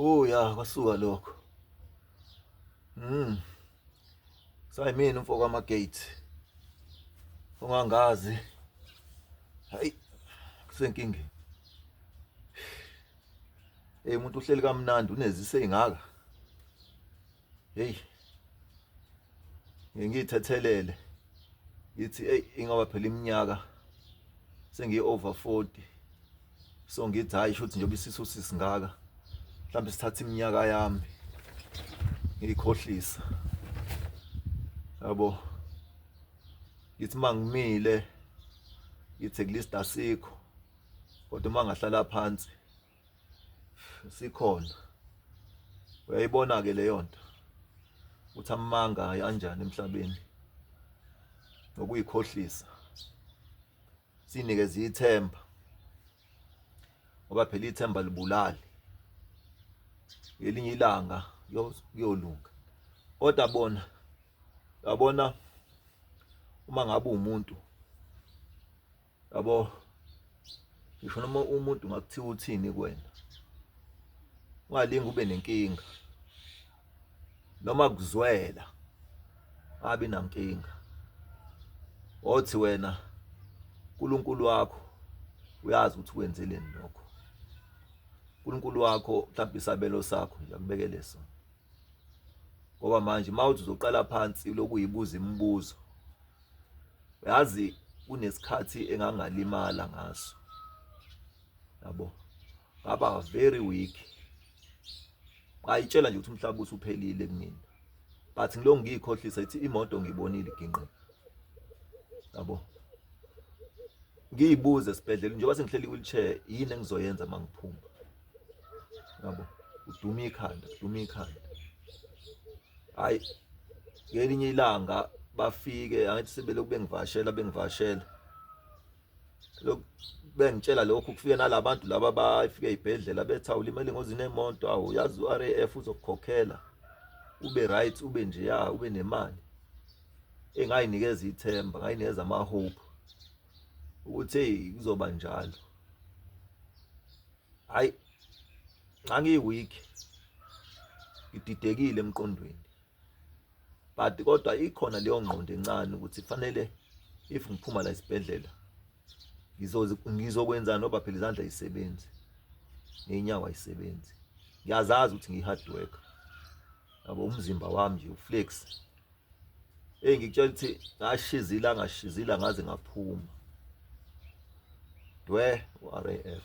Oh ya kwasuka lokho. Sayimina umfo kwama gate. Ungangazi. Hayi kusenkingeni. Hey umuntu uhleli kamnandi unezise ezingaka. Hey. Ngiyithethelele. Ngithi hey ingoba phela iminyaka sengiyi over 40. So ngithi hayi shuthi njengoba isisu sisingaka mhlawumbe sithatha iminyaka yami ngiyikhohlisa. Yabo. Ngithi mangimile ngithi at least asikho. Kodwa uma ngahlala phansi sikhona. Uyayibona ke leyo nto. Uthi amanga kanjani emhlabeni. Ngokuyikhohlisa. Sinikeze ithemba. Ngoba phela ithemba libulali. Ngelinye ilanga kuyolunga. Kodwa bona yabona uma ngabe umuntu yabo ngisho noma umuntu ngakuthiwa uthini kuwena ungalingi ube nenkinga noma kuzwela abe nankinga othi wena uNkulunkulu wakho uyazi ukuthi kwenzeleni lokho uNkulunkulu wakho mhlawumbe isabelo sakho nje akubekele sona ngoba manje uma uthi uzoqala phansi lokuyibuza imibuzo uyazi kunesikhathi engangalimala ngaso yabo ngaba very weak ngayitshela nje ukuthi umhlaba usuphelile kumina but ngilokhu ngiyikhohlisa ithi imoto ngiyibonile iginqika yabo ngiyibuze esibhedlela njengoba sengihleli wheelchair yini engizoyenza uma ngiphuma yabo uduma ikhanda uduma ikhanda hayi ngelinye ilanga bafike angithi sebelokhu bengivashela bengivashela lokhu bengitshela lokhu kufike nalabantu laba bafike ezibhedlela bethi awulimele engozini yemoto awu yazi u-RAF uzokukhokhela ube right ube nje ya ube nemali engayinikeza ithemba ngayinikeza ama-hope ukuthi hey kuzoba njalo hayi ngangiyi-weak ngididekile emqondweni but kodwa ikhona leyo ngqondo encane ukuthi fanele if ngiphuma la esibhedlela ngizokwenzani ngoba phela izandla ayisebenzi ney'nyawo ayisebenzi ngiyazazi ukuthi ngiyi-hard worker yabo umzimba wami nje uflex hey ngikutshela ukuthi ngashizila ngashizila ngaze ngaphuma dwe u-RAF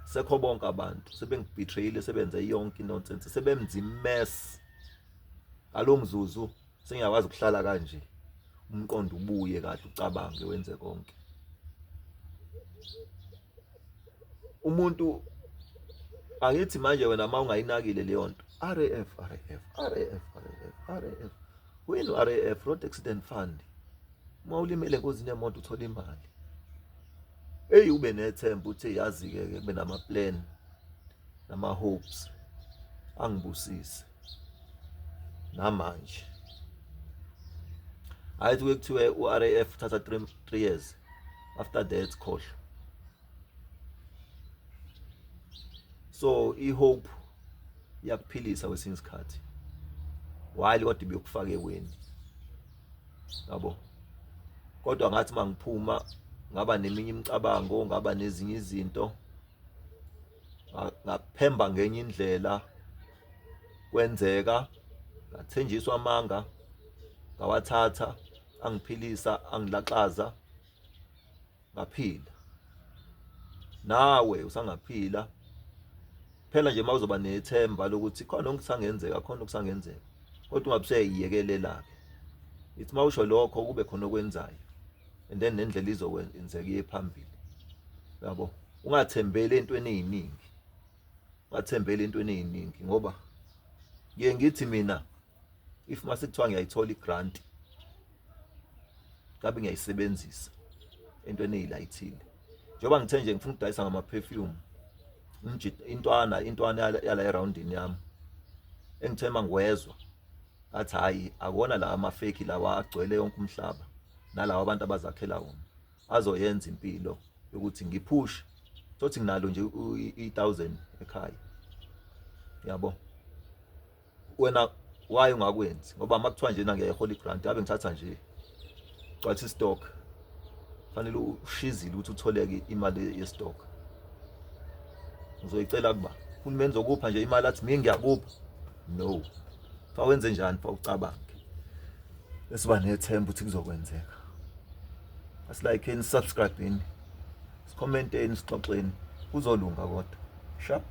sekho bonke abantu sebengibetrayile sebenze yonke inonsense sebenza imess ngalo mzuzu sengiyakwazi ukuhlala kanje umqondo ubuye kahle ucabange wenze konke umuntu angithi manje wena uma ungayinakile leyo nto RAF RAF RAF RAF RAF wini RAF Road Accident Fund uma ulimele engozini yemoto uthola imali eyi ube nethemba uthi yazi-ke ke kube nama-plan nama-hopes angibusise namanje hayi kuke kuthiwe u-RAF uthatha 3 years after that khohlwa so i-hope iyakuphilisa kwesinye isikhathi while kodwa ibiyokufaka eweni yabo kodwa ngathi mangiphuma ngaba neminye imicabango ngaba nezinye izinto ngaphemba ngenye indlela kwenzeka ngathenjiswa amanga ngawathatha angiphilisa angilaxaza ngaphila nawe usangaphila phela nje mawuzoba nethemba lokuthi khona okusangenzeka khona okusangenzeka kodwa ungabe useyiyekelela-ke ithi mawusho lokho kube khona okwenzayo and then nendlela izokwenzeka iye phambili yabo ungathembeli entweni eziningi ungathembeli entweni eziningi ngoba ngiye ngithi mina if mase kuthiwa ngiyayithola igrant ngabe ngiyayisebenzisa entweni eyilayithile njengoba ngithe nje ngifuna ukudayisa ngama-perfume intwana intwana yala eroundini yami engithe mangiwezwa ngathi hhayi akuwona lawa amafeki lawa agcwele yonke umhlaba nalawa abantu abazakhela wona azoyenza impilo yokuthi ngiphushe Thothi nginalo nje i-1000 ekhaya. Yabo. Wena why ungakwenzi? Ngoba uma kuthiwa nje ngiyayihola i-grant, abe ngithatha nje gcwalisa i-stock. Fanele ushizile ukuthi utholeke imali ye-stock. Ngizoyicela kuba uhulumeni zokupha nje imali athi mina ngiyakupha. No. Fa wenze njani fa ucabange. Bese uba nethemba ukuthi kuzokwenzeka. Asilikeni, subscribe-ini, sikhomenteni, sixoxeni. Kuzolunga kodwa. Sharp.